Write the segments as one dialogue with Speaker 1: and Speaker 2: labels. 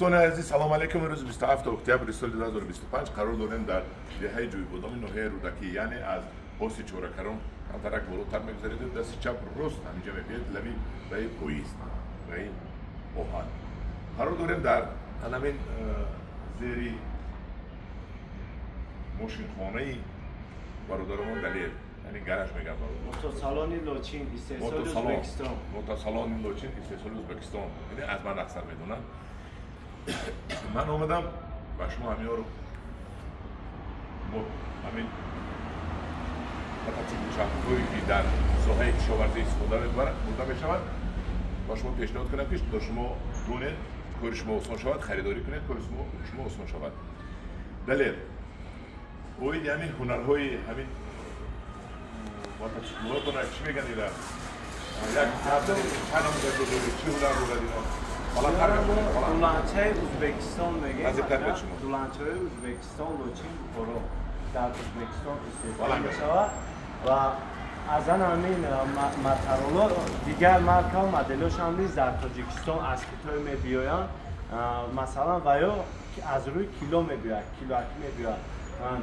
Speaker 1: Дӯстони азиз, салом алейкум. Имрӯз 27 октябри соли 2025 қарор дорем дар деҳаи Ҷӯйбодоми ноҳияи Рӯдакӣ, яъне аз поси Чоракарон камтарак болотар мегузаред, дасти чап рост ҳаминҷа мебиёд лаби раи поезд, раи оҳан. Қарор дорем дар ҳамин зери мошинхонаи бародарамон Далер, яъне гараж мегӯям.
Speaker 2: Мотосалони Лочин, истеҳсоли Ӯзбекистон.
Speaker 1: Мотосалони Лочин, истеҳсоли Ӯзбекистон. Яъне аз ман аксар медонанд. Ман омадам ба шумо ҳамиёро ҳамин мотоциклчаҳое ки дар соҳаи кишоварзӣ истифода бурда мешавад, ба шумо пешниҳод кунам, ки то шумо донед, кори шумо осон шавад, харидорӣ кунед, кори шумо осон шавад. Далер, оиди ҳамин ҳунарҳои ҳамин мотоциклҳотона чӣ мегӯянд? Ила як чанд намуда доред, чӣ ҳунар дорад ино?
Speaker 2: Дуланчаи Ӯзбекистон мегӯем. Дуланчаи Ӯзбекистон Лочин Бухоро дар Ӯзбекистон истеҳсол мешавад ва аз ан ҳамин мотороло дигар маркао моделошам низ дар Тоҷикистон аз Хитой мебиёянд. Масалан, ваё аз рӯи кило мебиёяд, килоакӣ мебиёяд.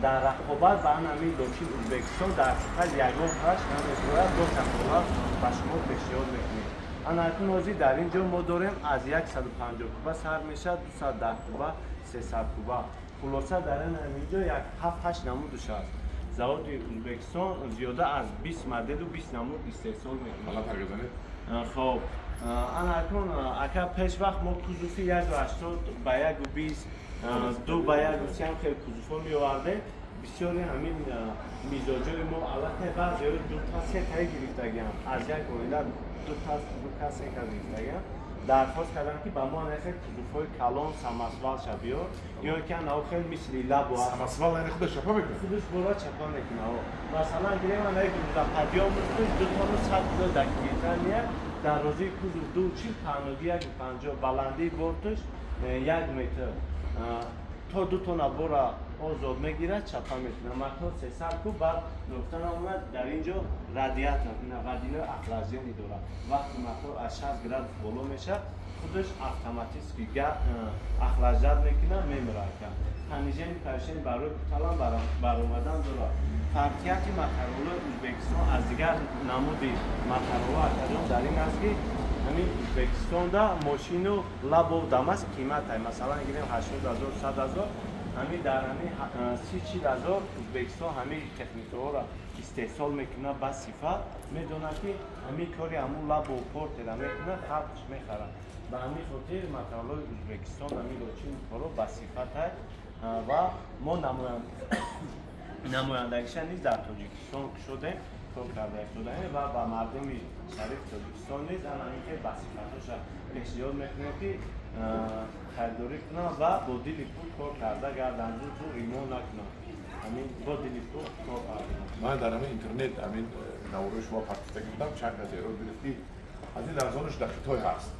Speaker 2: Дар рақобат ба ан ҳамин Лочин Ӯзбекистон дар ҳақиқат ягон фарш намебиёяд. Бо кафолат ба шумо пешниҳод мекунем. Ана акнун ҳозир дар ин ҷо мо дорем аз 150 куба сар мешавад, 210 куба, 300 куба. Хулоса, дар ин ҳамин ҷо як 7-8 намудаш аст. Заводи Ӯзбекистон зиёда аз 20 моделу 20 намуд истеҳсол мекунад. Хоб, ана акнун, ака, пеш вақт мо кузови 1,80 ба 1,20, 2 ба 1,30 ҳам хел кузовҳо меовардем. Бисёри ҳамин мизоҷои мо аллакай баъзеҳои дута сетаи гирифтагиам, аз як оила дута, ду кас, се кас гирифтагиам, дархост кардам, ки ба мо анахел кузовҳои калон самосвал ша биёр ё ки анав хел мисли лабо.
Speaker 1: Самосвал яъне худаш чапа мекунад?
Speaker 2: Худаш бора чапа мекунад. Масалан, гирем ана грузоподъём ду тонну 100 кило дар киртания, дарозии кузов 2,40, паҳноги 1,50, баландии борташ 1 метр, то ду тонна бора озод мегирад, чапа мекунад. Мотор 300 куб. Баъд нукта наомад, дар ин ҷо радиатор, водяной охлаждение дорад. Вақти мотор аз 60 градус боло мешавад, худаш автоматически охлаждать мекунад, мемирад. Понижение, повышение барои куталам баромадан дорад. Фарқияти моторолои Ӯзбекистон аз дигар намуди мотороло, акаҷон, дар ин аст, ки ҳамин Ӯзбекистонда мошину лабо Дамас қиматай, масалан, гирем 80 000, 100 000, ҳамин дар ҳамин 30-40 ҳазор Ӯзбекистон ҳамин техникаҳоро истеҳсол мекунад. Ба сифат медонад, ки ҳамин кори ҳамун лабо портера мекунад, халқш мехарад. Ба ҳамин хотир моторолои Ӯзбекистон, ҳамин Лочин Бухоро ба сифатай ва мо намояндагиша низ дар Тоҷикистон кушодем, кор карда истодаем ва ба мардуми шариф Тоҷикистон низ ана ҳамин ки ба сифатоша пешниҳод мекунем, ки харидорӣ кунанд ва бо дили пур кор карда гарданд, зуд ремонт накунанд, ҳамин бо дили пур кор карданд.
Speaker 1: Ман дар ҳамин интернет ҳамин наворои шумо партифтагӣ будам, чанд кас эрод гирифт, ки аз ин арзонаш дар Хитой ҳаст.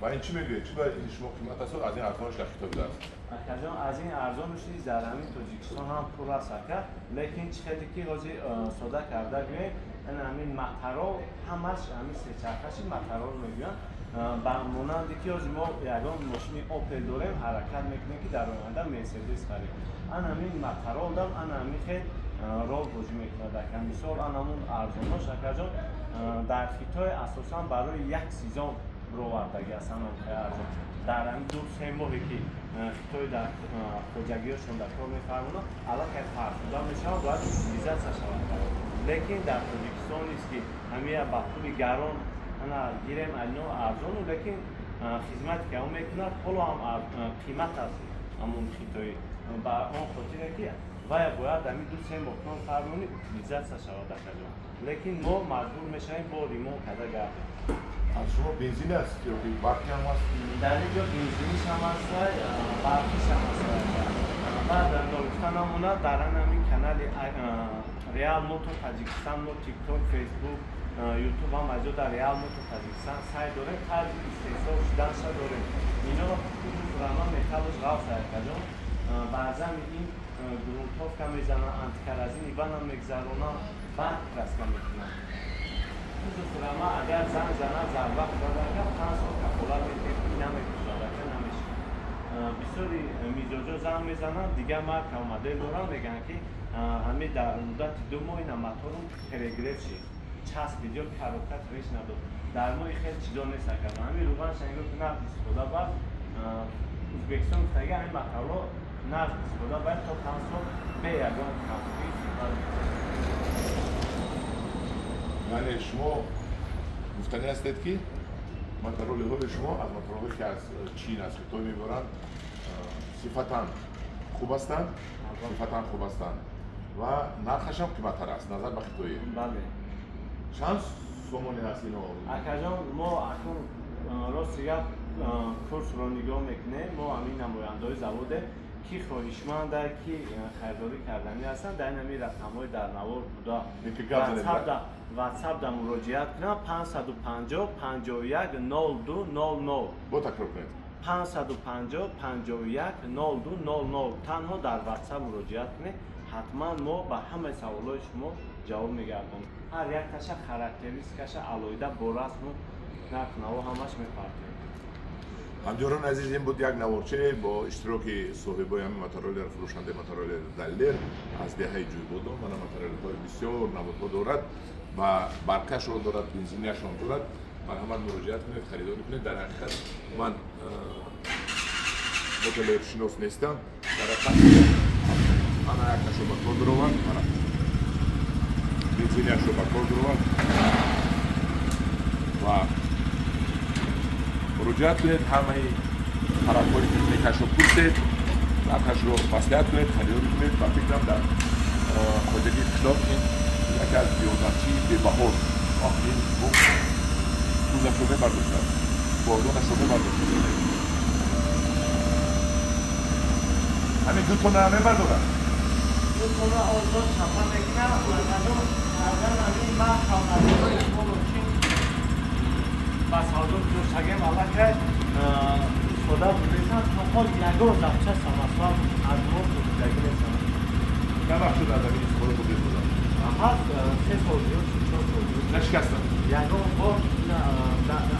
Speaker 1: Ва ин чӣ мегӯед? Чӣ ба ин шумо қимат аст, аз ин арзонаш дар Хитой будааст?
Speaker 2: Акаҷон, аз ин арзонаш низ дар ҳамин Тоҷикистон ҳам пур аст, ака. Лекин чӣ хеле ки ҳозир сода карда гӯем, ин ҳамин моторол ҳамаш ҳамин сечархаши моторол мегӯянд. Ба монанде ки ҳозир мо ягон мошини Опел дорем, ҳаракат мекунем, ки дар оянда Мерседес харем, ан ҳамин моторолдам ан ҳамин хел рол бозӣ мекунад, ака. Мисол, ан ҳамун арзонош, акаҷон, дар Хитой асосан барои як сезон бировардагӣ ҳастанд. Арзон дар ҳамин 2-3 моҳе ки Хитой дар хоҷагиҳошон дар кор мефармонад, аллакай фарсуда мешавад, бояд утилизация шавад. Лекин дар Тоҷикистон низ ки ҳамия ба пули гарон ана гирем, айно арзону, лекин хизмате ки он мекунад, ҳоло ҳам қимат аст ҳамун хитоӣ, ба он хотире ки вая бояд ҳамин 2-3 моҳ кор фармонӣ, утилизация шавад, акаҷон. Лекин мо маҷбур мешавем бо ремонт карда гардем.
Speaker 1: Аз шумо бензин аст ё ки барқи ҳам аст?
Speaker 2: Дар ин ҷо бензиниш ҳам аст, барқиш ҳам аст. Баъд ногуфта намонад, дар ҳамин канали Реал Мото Таҷикистон мо Тикток, Фейсбук, Ютуб ҳам аз ҷо дар Реал Мото Таҷикистон сайт дорем, тарзи истеҳсол шуданша дорем. Ино рама металлш ғафс, акаҷон. Баъзан ин грунтовка мезананд, антикоррозийный ванна мегзаронанд, баъд краска мекунанд. Рама агар занг занад, зарба хӯрад, ака, 5 сол кафолат медиҳем, ки намекушад, ака, намешавад. Бисёри мизоҷо занг мезананд, дигар марка модель доранд, мегӯянд ки ҳамин дар муддати 2 моҳ ина моторум перегрев шид, часпид ё коробка треш надод. Дар моҳи хел чизо нест акаҷон. Ҳамин руғанша нигоҳ ки нағз истифода бар, Ӯзбекистон гуфтага ҳамин моторро нағз истифода бар то 5 сол бе ягон камбудӣ истифода мекунад.
Speaker 1: Яъне шумо гуфтанӣ ҳастед ки мотороллерҳои шумо аз мотороллерҳое ки аз Чин, аз Хитой мебаранд, сифатан хуб ҳастанд, сифатан хуб ҳастанд ва нархаш ҳам қиматтар аст назар ба Хитоӣ.
Speaker 2: Бале.
Speaker 1: Чанд сомонӣ ҳаст ино?
Speaker 2: Акаҷон, мо акнун рости гап курсро нигоҳ мекунем. Мо ҳамин намояндаҳои заводе ки хоҳишманда, ки харидорӣ карданӣ ҳастанд, дар ин ҳамин рақамҳои дар навор буда WhatsApp-да муроҷиат кунанд. 550 51 02 00.
Speaker 1: Бо такрор кунед.
Speaker 2: 550 51 02 00. Танҳо дар WhatsApp муроҷиат кунед, ҳатман мо ба ҳамаи саволҳои шумо ҷавоб мегардонем. Ҳар якташа характеристикаша алоҳида бо расму нархнаво ҳамаш мепартоем.
Speaker 1: Ҳамдиёрони азиз, ин буд як наворче бо иштироки соҳибои ҳамин мотороллер, фурӯшандаи мотороллер Далер аз деҳаи Ҷӯйбодон. Мана мотороллерҳои бисёр наводҳо дорад ва баркашро дорад, бензинияшон дорад. Марҳамат, муроҷиат кунед, харидорӣ кунед. Дар ҳақиқат ман мотороллершинос нестам. Дар ҳақиқат ана якташо ба кор дуровард, мана бензинияшро ба кор дуровард ва муроҷиат кунед, ҳамаи талабҳои техникашро пурсед, нархашро маслиҳат кунед, харидорӣ кунед. Ба фикрам дар хоҷагии қишлоқ ин яке аз ёрдамчии бебаҳост. Ин тузашро мебардоштад, бордонашро мебардоштад. Ҳамин 2 тонна мебардорад?
Speaker 2: 2 тонна озод чапа мекунад. Азан ҳамин марка моделҳои мо чин ба савдо гузоштагем, аллакай истифода бурдесанд, то ҳол ягон запча самосвал аз мо фурӯхтагӣ нестанд.
Speaker 1: Чанд вақт шуд аз ҳамин истифода бурдед?
Speaker 2: Ҳаст 3 сол зиёд, 4 сол зиёд.
Speaker 1: Нашикастанд?
Speaker 2: Ягон бор,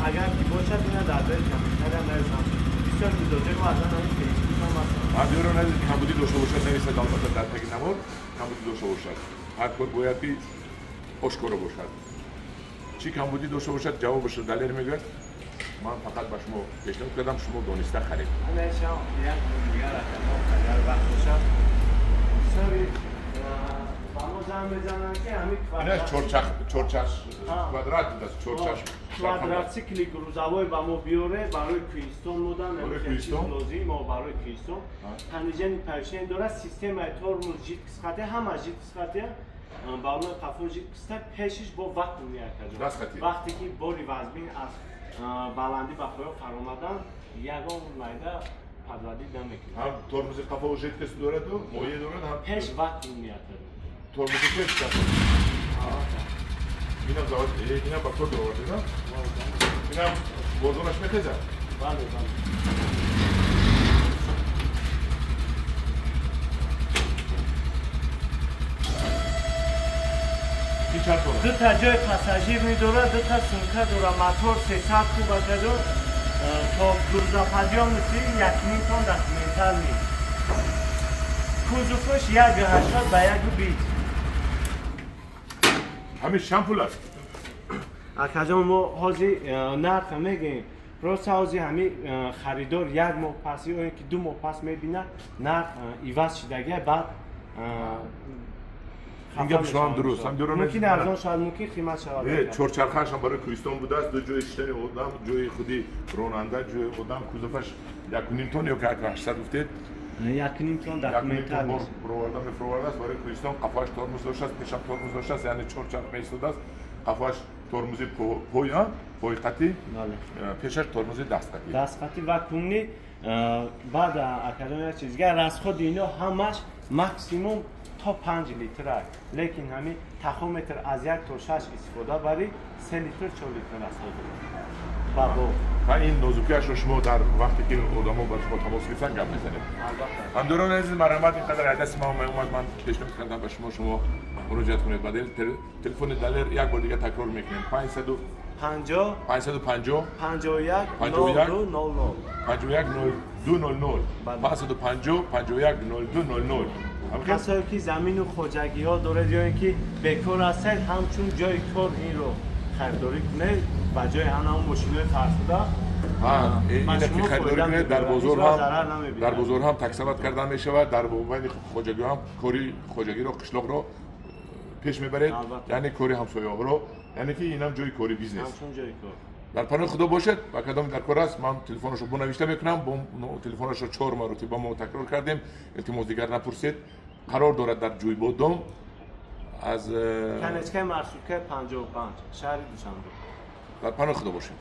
Speaker 2: агар ки бошад, ина дар ҷои комментария нависанд. Бисёр мизоҷои мо азан ҳамин фейсбук ҳам ҳастанд.
Speaker 1: Ҳамдиёрони азиз, камбудӣ дошта бошад, нависад албатта дар таги навор, камбудӣ дошта бошад. Ҳар кор бояд ки ошкоро бошад. Чӣ камбудӣ дошта бошад, ҷавобашро Далер мегӯяд. Ман фақат ба шумо пешниҳод кардам, шумо дониста харед.
Speaker 2: Ҳамешам як дигар акаҳо агар вақт бошад, бисёри ба мо занг мезананд ки ҳамин
Speaker 1: ина чорчаш квадрат будааст, чорчаш
Speaker 2: квадратсикли грузовой ба мо биёре барои кӯҳистон модан, лозим мо барои кӯҳистон. Понижение повышение дорад, системаи тормоз жидкость хати, ҳама жидкость хати, балои қафо жидкость, пешиш бо вакуум якаҷо. Вақте ки бори вазмин аз баландӣ ба поён фаромадан, ягон майда подводить намекунад.
Speaker 1: Ҳам тормози қафо жидкость дораду, моеъ дорад, ҳам
Speaker 2: пеш вакуум якаҷо.
Speaker 1: Тормози пеш инам завод, инам ба кор даровардед, а? Инам бордонаш мехезад?
Speaker 2: Бале, бале. Ду та ҷои пассажир медорад, ду та сумка дорад, мотор 300 куб акаҷон, то грузоподъёмности 1,5 тонн документальный. Кузоваш 1,80 ба 1,20.
Speaker 1: Ҳамин чанд пул аст?
Speaker 2: Акаҷон, мо ҳозир нарх мегӯем. Просто ҳозир ҳамин харидор 1 моҳ пас ё ин ки 2 моҳ пас мебинад, нарх иваз шидагия, баъд
Speaker 1: ин гап шумо ҳам дуруст.
Speaker 2: Мумкин арзон шавад, мумкин қимат шавад.
Speaker 1: Чорчархааш ҳам барои кӯҳистон будааст, ду ҷои шиштани одам, ҷои худи ронанда, ҷои одам, кузоваш 1,5 тонн ё ки 1,8 гуфтед?
Speaker 2: 1,5 тонн документал.
Speaker 1: Мефроварда мефровардааст барои кӯҳистон, қафоаш тормоз доштааст, пешам тормоз доштааст, яъне чорчарх меистодааст, қафоаш тормози пой, пой қатӣ, пешаш тормози дастқатӣ.
Speaker 2: Дастқатӣ вакуумни. Баъд акаҷон як чиз дигар, расходи ино ҳамаш максимум то 5 литр аст, лекин ҳамин тахометр аз 1 то 6 истифода барӣ 3 литр 4 литр расход дорад.
Speaker 1: Ва ин нозукиашро шумо дар вақте ки одамо ба шумо тамос гирифтан гап мезанед. Ҳамдорони азиз, марҳамат, ин қадар даст ма омад, ман пешниҳод кардам ба шумо, шумо муроҷиат кунед. Ба телефони Далер як бор дигар такрор мекунем: 550
Speaker 2: 550
Speaker 1: 550
Speaker 2: 51
Speaker 1: 51
Speaker 2: 02 00
Speaker 1: 51 02 00 550 51 02 00.
Speaker 2: Касое ки замину хоҷагиҳо доред ё ин ки бекор ҳастед, ҳамчун ҷои кор инро харидорӣ кунед ба ҷои ҳамон мошинои фарсуда.
Speaker 1: Ина ки харидорӣ кунед, дар бозор ҳам, дар бозор ҳам таксават кардан мешавад, дар байни хоҷагиҳо ҳам кори хоҷагиро, қишлоқро пеш мебаред, яъне кори ҳамсояҳоро, яъне ки инам ҷои кори бизнес.
Speaker 2: Ҳамчун ҷои кор.
Speaker 1: Дар паноҳи Худо бошед. Ба кадоми дар кор аст, ман телефонашро бонавишта мекунам, бо телефонашро 4 маротиба мо такрор кардем, илтимос дигар напурсед. Қарор дорад дар Ҷӯйбодом аз
Speaker 2: Канечкаи маршруткаи 55 шаҳри Душанбе.
Speaker 1: Дар паноҳи Худо бошед.